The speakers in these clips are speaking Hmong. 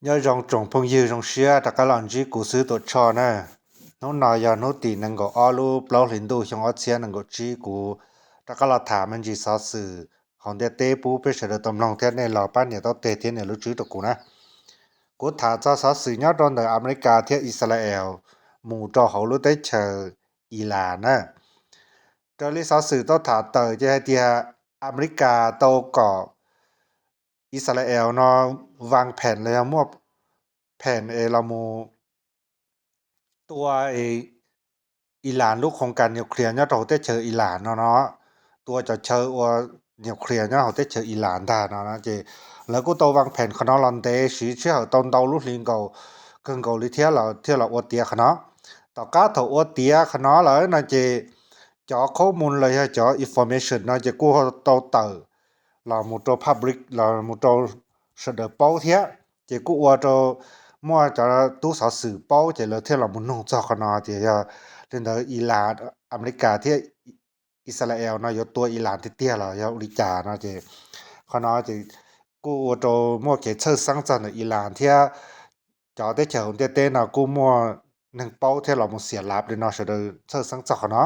Nyob zoo tsoom phooj ywg, zoo siab rov qab los ntsib kuv xwb tuam tshoj na. Hnub no yog hnub tim nees nkaum ob lub plaub hlis ntuj xyoo ob txhiab nees nkaum tsib, kuv rov qab los tham me ntsis xov xwm hauv ntiaj teb pub peb sawv daws tau mloog thiab nej los pab nias taub teg thiab nias lub tswb rau kuv na. Kuv tham txog xov xwm nyob rau ntawm Amelikas thiab Ixalael mus rau hauv lub teb chaws Ilas na. Raws li xov xwm tau tham tawm ces hais tias Amelikas tau kom Ixalael no vaj pheem los yog muaj pheem es los mus tua Ilas lub khoos kas nuclear nyob rau hauv teb chaws Ilas no no, tua cov chaw ua nuclear nyob hauv teb chaws Ilas ntag no ces lawv kuj tau vaj pheem qhov no los ntev siv sij hawm tau ntau lub hli nkaus, kawg nkaus li thiab los thiaj los ua tiav qhov no. Tom qab thaum ua tiav qhov no lawm no ces cov qhob mus los yog cov information no ces kuj tau tawm los mus rau public los mus rau sawv daws paub thiab, ces kuj ua rau muaj cov tub xov xwm paub ces lawv thiaj los mus nug txog qhov no tias yog li ntawd Ilas, Amelikas thiab Ixalael no yuav tua Ilas tiag tiag los yog ua li cas no ces qhov no ces kuj ua rau muaj kev txhawj xeeb txog ntawm Ilas thiab cov teb chaws hauv ntiaj teb no kuj muaj neeg paub thiab los mus xiam lav li no sawv daws txhawj xeeb txog qhov no.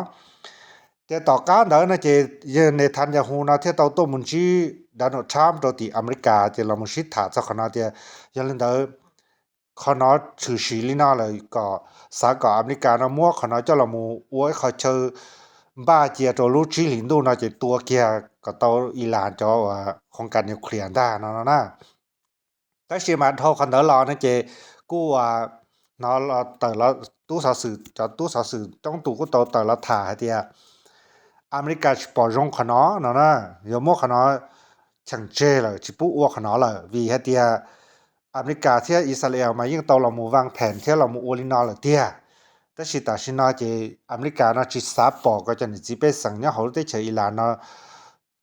Ces tom qab ntawd no ces yawg Netanyahu no thiaj tau tuaj mus ntsib Donald Trump rau tim Amelikas ces los mus sib tham txog qhov no tias yog li ntawd qhov no tshwm sim li no lawm kom xav kom Amelikas no muab qhov no coj los mus ua ib qho chaw npaj cia rau lub tsib hlis ntuj no ces tua kiag kom tau Ilas cov uas khoos kas nuclear ntag no no na. Tab sis mas dhau qhov ntawd los no ces kuj ua no tawm los tub xov xwm, cov tub xov xwm coob tus kuj tau tawm los tham hais tias Amelikas tsis pom zoo qhov no no na, yuav muab qhov no cheem tseg lawm tsis pub ua qhov no lawm vim hais tias Amelikas thiab Ixalael mas yeej tau los mus vaj pheem thiab los mus ua li no lawm tiag. Tab sis tam sim no ces Amelikas no tsis xav pom kom cov niam txiv pej xeem nyob hauv lub teb chaws Ilas no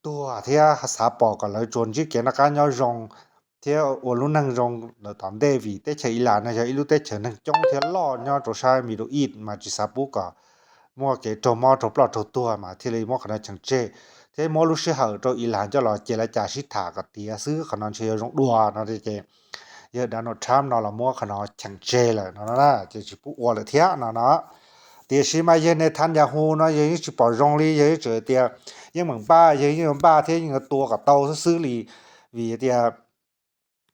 tuag thiab xav pom kom lawv tsuas ntsib kev noj qab nyob zoo thiab ua lub neej zoo lawm tom ntej vim teb chaws Ilas no yog ib lub teb chaws neeg coob thiab loj nyob rau sab Middle East mas tsis xav pub kom muaj kev raug mob raug ploj raug tuag mas thiaj li muab qhov no cheem tseg thiab muab lub sij hawm rau Ilas coj los ces li cas sib tham kom tiav xwb, qhov no ntshe yuav zoo dua no ces yawg Donald Trump no los muab qhov no cheem tseg lawm no na, ces tsis pub ua lawm thiab no no. Tiam sis mas yawg Netanyahu no yawg yeej tsis pom zoo li, yawg yeej tseem tias yeej meem npaj, yawg yeej yuav npaj thiab yeej yuav tua kom tau xwb xwb li, vim tias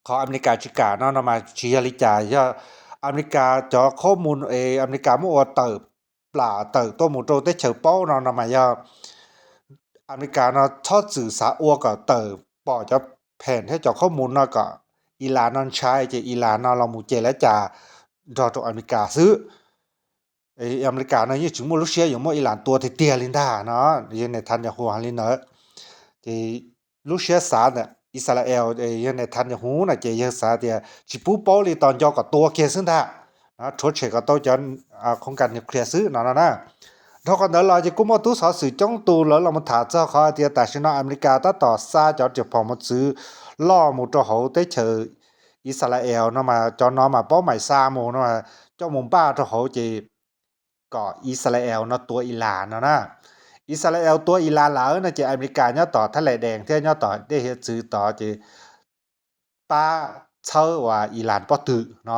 qhov Amelikas tsis kam no no mas tsis yog li cas, yog Amelikas cov qhob mus es Amelikas muab ua tawm plam tawm tuaj mus rau teb chaws paub no no mas yog Amelikas no txhob txwm xav ua kom tawm pom cov pheem thiab cov qhob mus no kom Ilas no ntshai ces Ilas no los mus ces li cas nrog rau Amelikas xwb. Amelikas no yeej tsis muaj lub siab yuav muab Ilas tua tiag tiag li ntag no, yawg Netanyahu hais li ntawd. Ces lub siab xav ntawm Ixalael, yawg Netanyahu no ces yawg xav tias tsis pub paub li, tos nco kom tua kiag xwb ntag, rhuav tshem kom tau cov khoos kas nuclear xwb no no na. Dhau qhov ntawd los ces kuj muaj tub xov xwm coob tus lawv los mus tham txog qhov tias tam sim no Amelikas tab tom xa cov riam phom mos txwv loj mus rau hauv teb chaws Ixalael no mas cov no mas paub mais xa mus no, coj mus npaj rau hauv ces kom Ixalael no tua Ilas no na. Ixalael tua Ilas lawm no ces Amelikas nyob tom thab lais dees thiab nyob tom dej hiav txwv tod ces pab txhawb uas Ilas pob twm no.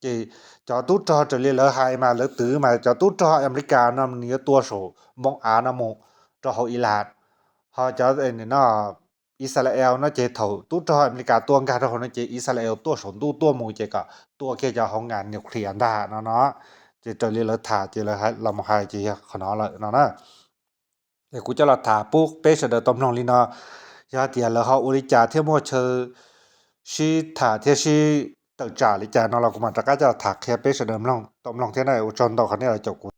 Ces cov tub rog raws li lawv hais mas lawv twv mas cov tub rog Amelikas no nws yuav tua saum npoo av no mus rau hauv Ilas. Ho cov no Ixalael no ces thaum tub rog Amelikas tua nkag rau hauv no ces Ixalael tuaj saum ntuj tuaj mus ces kom tua kiag cov hauv nkas nuclear ntag no no. Ces raws li lawv tham ces lawv los mus hais ces yog qhov no lawm no na. Es kuv coj los tham pub peb sawv daws tau mloog li no, yog tias lawv ho ua li cas thiab muaj chaw sib tham thiab sib tawm tsam li cas no los kuv mam rov qab coj los tham qhia peb sawv daws tau mloog thiab na. Ua tsaug ntau qhov nej los caum kuv.